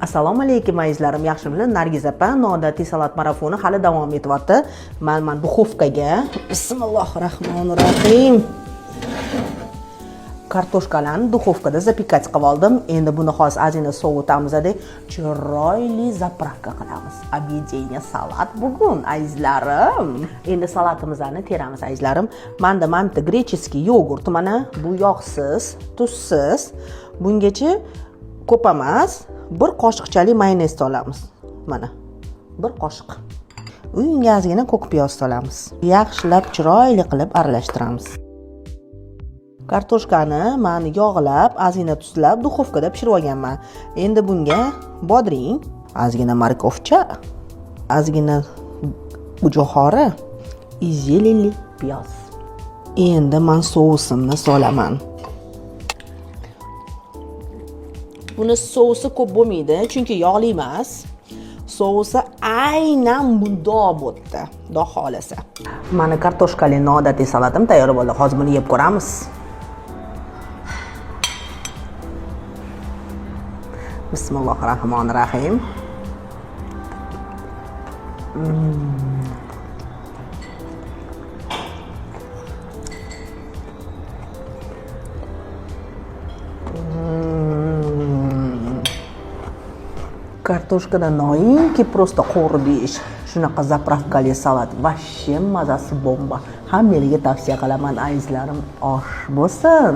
Assalomu alaykum, azizlarim, yaxshimisiz? Nargiz opa, noodatiy salat marafoni hali davom etyapti. Man duxovkaga, bismillohi rohmanir rohim, kartoshkalarni duxovkada запекать qilib oldim. Endi buni hozir ozgina sovutamiz-da, chiroyli заправка qilamiz. Объедение salat bugun, azizlarim. Endi salatimizni teramiz, azizlarim. Manda mana bitta греческий yogurt, mana bu yog'siz, tuzsiz. Bungacha ko'p emas, bir qoshiqchalik mayonez solamiz. Mana bir qoshiq. Unga ozgina ko'k piyoz solamiz. Yaxshilab chiroyli qilib aralashtiramiz. Kartoshkani man yog'lab, ozgina tuzlab, duxovkada pishirib olganman. Endi bunga bodring, ozgina морковь cha, ozgina jo'xori, зелени piyoz. Endi man sousimni solaman. Buni sousi ko'p bo'lmaydi, chunki yog'li emas. Sousi aynan bundoq bo'pti, xudo xohlasa. Mana kartoshkali noodatiy salatim tayyor bo'ldi. Hozir buni yeb ko'ramiz. Bismillohi rohmanir rohim. Kartoshkada noinki просто qovurib yeyish. Shunaqa заправка li salat вообще mazasi bomba. Hammanglarga tavsiya qilaman, azizlarim. Osh bo'lsin.